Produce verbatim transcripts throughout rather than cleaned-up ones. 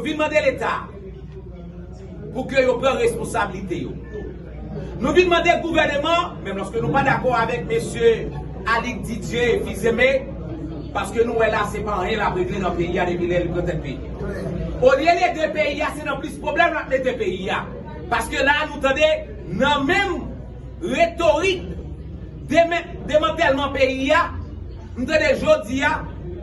Vin mande Leta pou ke yo pran responsablite yo. Nou vin mande gouvèneman, menm lòske nou pa dakò avèk mesye Alix Didier Fils-Aimé, paske nou wè la se pa anyen l ap regle nan peyi a depi lè li pran tèt peyi. Olye l ede peyi a, se nan plis pwoblèm l ap mete peyi a. Paske la nou tande nan menm retorik demen-, demantèlman peyi a, m tande jodi a,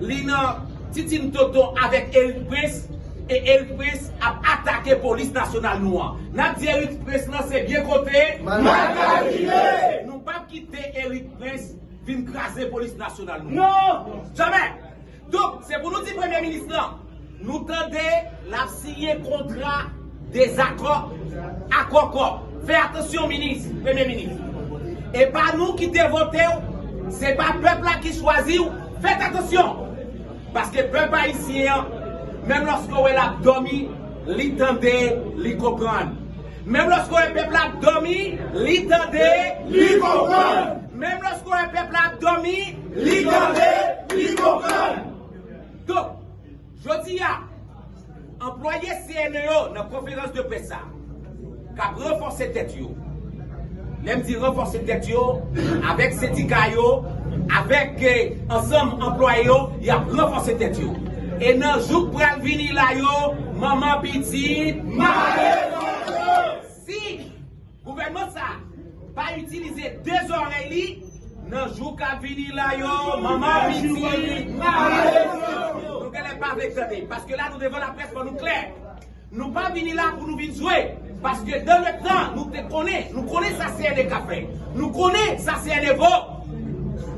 li nan tintin tonton avèk Eric Prince, e Eric Prince ap atake polis nasyonal nou an. N ap di Eric Prince lan se byen kote. Mal kalibre! Nou p ap kite Eric Prince vin kraze polis nasyonal nou an. Non! Jamè! Donk, se pou nou di Premye Minis lan, nou tande l ap siyen kontra dezakò ak ankò. Fè atansyon, Minis, Premye Minis. E pa nou ki te vote w, se pa pèp la ki chwazi w. Fèt atansyon! Paske pèp ayisyen an, menm lòske w wè l ap dòmi, li tande, li konprann. Menm lòske w wè pèp la ap dòmi, li tande, li konprann. Menm lòske w wè pèp la ap dòmi, li tande, li konprann. Donk, jodi a, anplwaye C N E yo nan konferans de près sa, k ap ranfòse tèt yo. Lè m di ranfòse tèt yo, avèk sendika yo, avèk, eh, ansanm anplwaye yo, y ap ranfòse tèt yo. E nan jou k pral vini la yo, manman pitit, mare kontre. Si gouvènman sa pa itilize de zòrèy li, nan jou k ap vini la yo, manman pitit, mare kontre. Nou genlè pa vle tande, paske la nou devan laprès, fò nou klè. Nou pa vini la pou nou vin jwe. Paske dan le tan, nou te konnen, nou konnen sa C N E ka fè. Nou konnen sa C N E vo.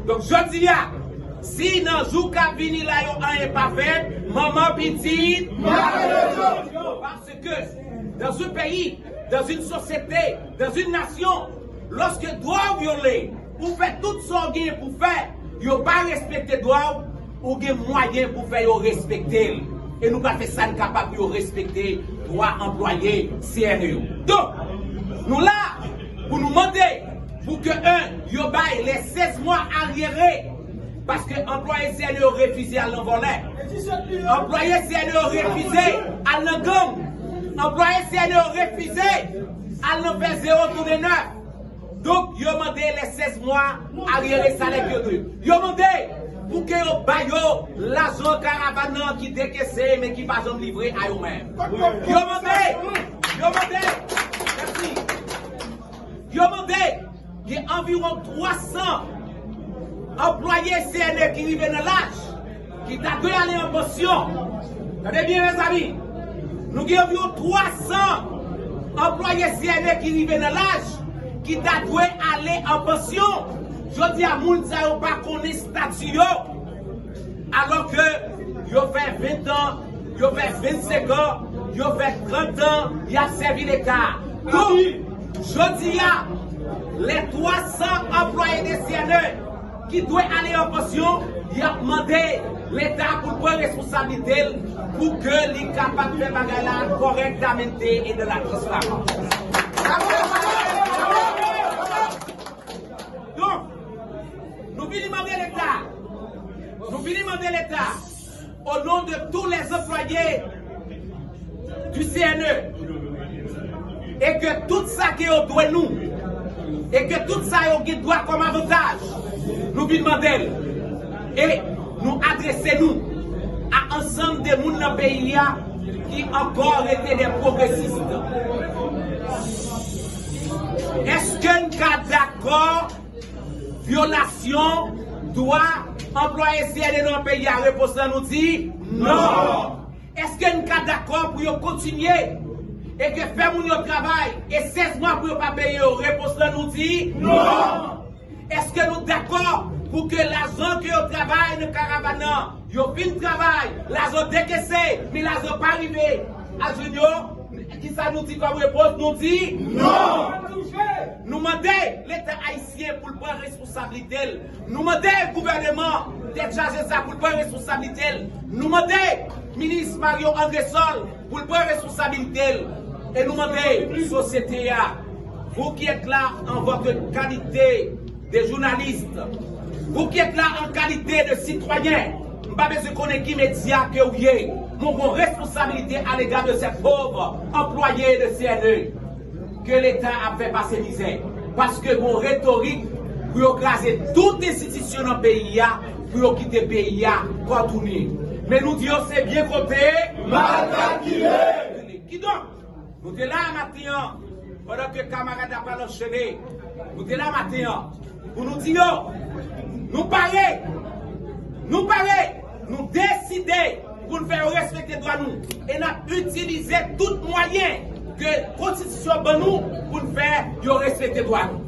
Donk, jodi a, si nan jou k ap vini la yo anyen pa fèt, manman pitit, paske dans un pays, dans une société, dans une nation, lòske dwa w vyole, ou fè tout sa w genyen pou fè, yo pa respekte dwa w, ou gen mwayen pou fè yo respekte l. E nou pral fè sa n kapab pou yo respekte dwa anplwaye C N E yo. Donk, nou la pou nou mande pou ke, en, yo bay lè sèz mwa aryere, paske anplwaye C N E yo refize al nan vòlè. Anplwaye C N E yo refize al nan gang. Anplwaye C N E yo refize al nan fè zewo tounen nèf. Donk, yo mande lè sèz mwa aryere salè ke yo dwe. Yo mande pou ke yo ba yo lajan karavàn nan ki dekese, men ki pa janm livre a yo menm. Yo mande, yo mande, mèsi. Yo mande, gen anviwon twa san anplwaye C N E ki rive nan laj, ki ta dwe ale an pansyon. Tande byen, mezanmi. Nou gen anviwon twa san anplwaye C N E ki rive nan laj, ki ta dwe ale an pansyon. Jodi a, moun sa yo pa konnen estati yo. Alò ke yo fè ven an, yo fè vennsenk an, yo fè trant an, y ap sèvi Leta. Donk, jodi a, lè twa san anplwaye de C N E ki dwe ale an pansyon, y ap mande Leta pou l pran responsablite l pou ke li kapab fè bagay la kòrèktamente e dans la transparence. Donk, nou vini mande Leta, nou vini mande Leta, au nom de tous les employés du C N E, e ke tout sa ke yo dwe nou, e ke tout sa yo gen dwa kòm avantaj, nou vin mande l. E nou adrese nou a ansanm de moun nan peyi a ki ankò rete de pwogresis. Èske n ka dakò vyolasyon dwa anplwaye C N E nan peyi a? Repons lan nou di non. Èske n ka dakò pou yo kontinye e ke fè moun yo travay e sèz mwa pou yo pa peye yo? Repons lan nou di non. Èske nou dakò pou ke lajan ke yo travay nan karavàn nan, yo fin travay, lajan dekese, men lajan pa rive al jwenn yo? Kisa nou di kòm repons? Nou di non. Nou mande Leta ayisyen pou l pran responsablite l. Nou mande gouvèneman tèt chaje sa pou l pran responsablite l. Nou mande minis Mario Andrésol pou l pran responsablite l. E nou mande sosyete a, vous qui êtes là en votre qualité de journaliste, vous qui êtes là en qualité de citoyen, m pa bezwen konnen ki medya ke w ye. Nou gon responsabilite alega de sèt pov anplwaye de C N E ke Leta ap fè pase mizè. Paske gon retorik pou yo kraze tout enstitisyon nan peyi a, pou yo kite peyi a kòtouni. Men nou di yo se byen kote. Malkalkile. Kidonk, nou te la maten an, pandan ke kamarad la pral anchene, nou te la maten an pou nou di yo, nou pare, nou pare, nou deside pou n fè yo respekte dwa nou. E n ap itilize tout mwayen ke konstitisyon ban nou pou n fè yo respekte dwa nou.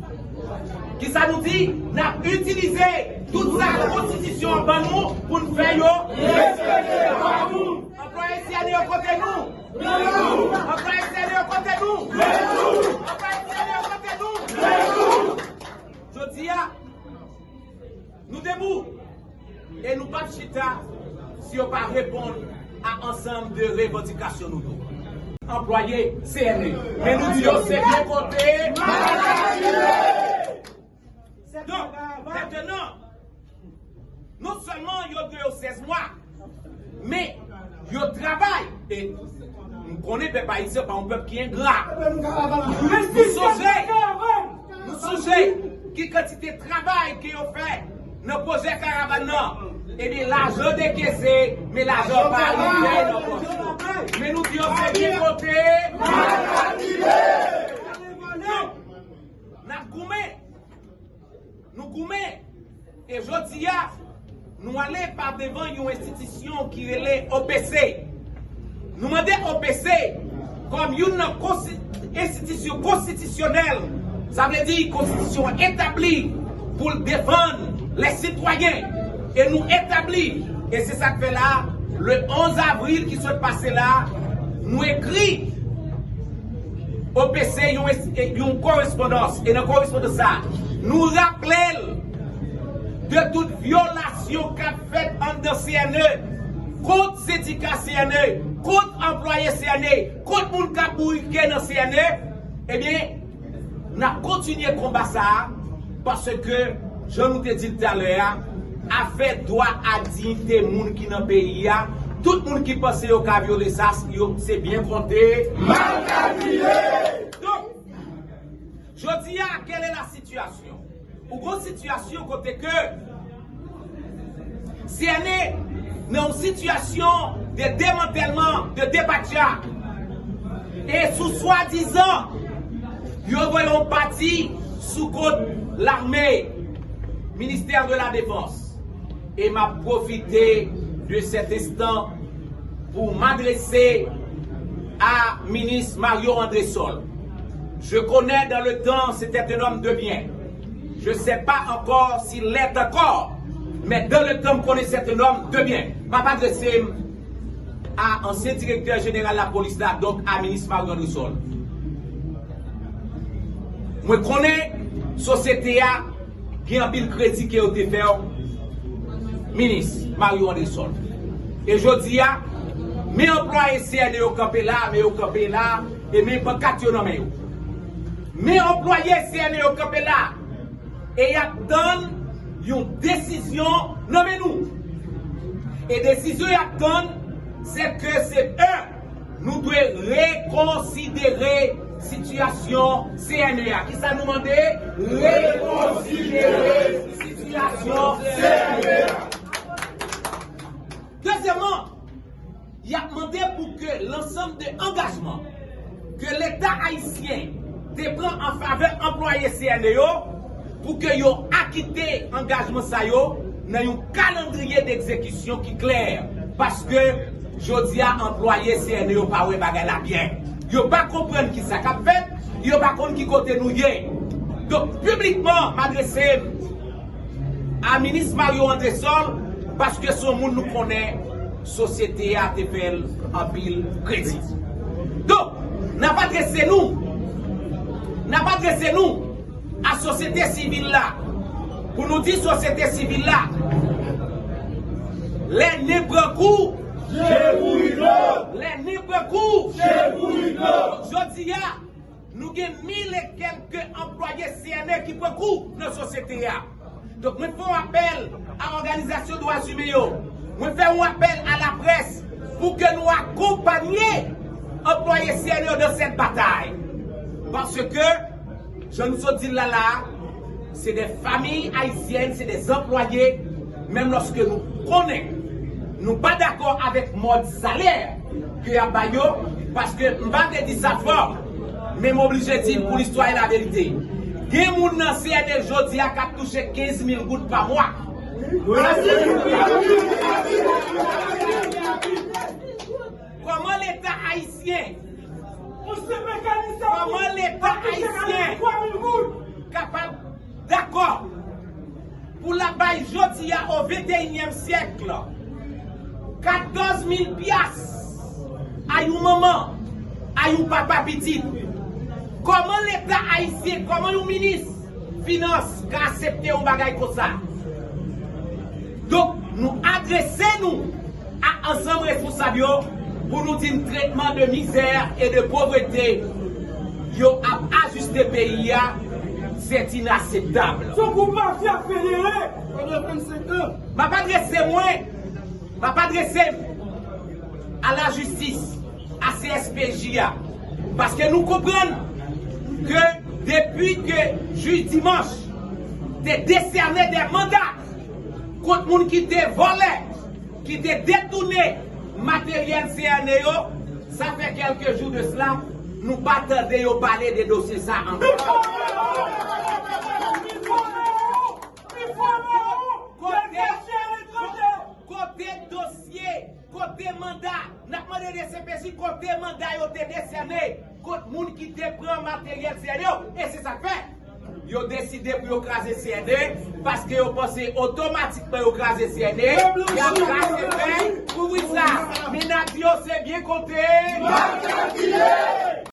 Kisa nou di? N ap itilize tout sa konstitisyon an ban nou pou n fè yo respekte dwa nou. Anplwaye C N E yo kote nou? Anplwaye C N E yo kote nou? Anplwaye C N E yo kote nou? Jodi a, nou debou e nou p ap chita si yo pa reponn a ansanm de revandikasyon nou yo. Anplwaye C N E. Men nou di yo se byen kote. Donk, mentnan, non sèlman yo dwe yo sèz mwa, men yo travay. E m konnen pèp ayisyen pa yon pèp ki engra. Nou sonje, nou sonje ki kantite travay ke yo fè nan pwojè karavàn nan. Ebyen, lajan dekese, men lajan pa rive nan pòch yo. Men nou di yo se byen kote. Donk, n ap goumen. Nou goumen. E jodi a, nou ale pa devan yon enstitisyon ki rele O P C. Nou mande O P C, kòm youn nan konsti-, enstitisyon konstitisyonèl, sa vle di konstitisyon an etabli pou l defann lè sitwayen. E nou etabli, e se sa k fè la, le onz avril ki sot pase la, nou ekri O P C yon, yon korespondans. E nan korespondans sa, nou raple l de tout vyolasyon k ap fèt anndan C N E, kont sendika C N E, kont anplwaye C N E, kont moun k ap bourike nan C N E. Ebyen, n ap kontinye konba sa a, paske, jan nou te di l talè a, afè dwa ak diyite moun ki nan peyi a, tout moun ki panse yo ka vyole sa, yo, se byen konte. Mal kalkile! Donk, jodi a, quelle est la situation? Ou gon sitiyasyon kote ke C N E nan yon sitiyasyon de demantèlman, de depatcha. E sou swadizan, yo voye yon pati sou kont lame, Ministè de la Defans. E m ap pwofite de sèt enstan pou m adrese a minis Mario Andrésol. Je connais dans le temps, c'était un homme de bien. Je sais pas encore s'il l'est encore, mais dans le temps, m konnen c'est un homme de bien. M ap adrese m a ansyen direktè jeneral lapolis la, donk a minis Mario Andrésol. Mwen konnen sosyete a gen anpil kredi ke yo te fè w, minis Mario Andrésol. E jodi a, men anplwaye C N E yo kanpe la, men yo kanpe la, e men pankat yo nan men yo. Men anplwaye C N E yo kanpe la, e y ap tann yon desizyon nan men nou. E desizyon y ap tann, se ke se, un, nou dwe rekonsidere sitiyasyon C N E a. Kisa nou mande? Rekonsidere sitiyasyon C N E a. Dezyèmman, y ap mande pou ke lansanm de angajman ke Leta ayisyen te pran an favè anplwaye C N E yo, pou ke yo akite angajman sa yo nan yon kalandriye degzekisyon ki klè. Paske jodi a, anplwaye C N E yo pa wè bagay la byen. Yo pa konprann kisa k ap fèt, yo pa konn ki kote nou ye. Donk, piblikman, m adrese m a minis Mario Andrésol, paske se yon moun nou konnen sosyete a te fè l anpil kredi. Donk, n ap adrese nou, n ap adrese nou a sosyete sivil la, pou nou di sosyete sivil la, lè nen pran kou, je kouri dlo. Lè nen pran kou, je kouri dlo. Jodi a, nou gen mil e kèlke anplwaye C N E ki pran kou nan sosyete a. Donk, mwen fè yon apèl a òganizasyon dwa imen yo. Mwen fè yon apèl a laprès. Pou ke nou akonpanye anplwaye C N E yo dans cette bataille. Paske, jan nou sot di l la la, se de fanmi ayisyèn, se de anplwaye, menm lòske nou konnen nou pa dakò avèk mòd salè ke y ap ba yo, paske m pa vle di sa fò, men m oblije di l pou listwa e laverite. Gen moun nan C N E jodi a k ap touche kenz mil goud pa mwa. Kòman Leta ayisyen, kòman Leta ayisyen kapab dakò pou l ap bay jodi a, o venteyinyèm syèk, katòz mil pyas a yon manman, a yon papa pitit? Kòman Leta ayisyen, kòman yon minis finans ka aksepte yon bagay konsa? Donk, nou adrese nou a ansanm responsab yo pou nou di n tretman de mizè e de povrete yo ap ajiste peyi a, c'est inacceptable. Se yon gwoup mafya federe pandan vennsenk an. M ap adrese mwen, m ap adrese m a lajistis, a C S P J a, paske nou konprann ke depi ke jij Dimanche te desène de manda kont moun ki te vòlè, ki te detounen materyèl C N E yo, sa fè kèlke jou de sela, nou pa tande yo pale de dosye sa ankò. Kote, kote dosye, kote manda, n ap mande de C P J, kote manda yo te desène kont moun ki te pran materyèl C N E yo? E se sa k fè yo deside pou yo kraze C N E, paske yo panse otomatikman yo kraze C N E, y ap kraze pèy. Pou wi sa, men n ap di yo se byen konte.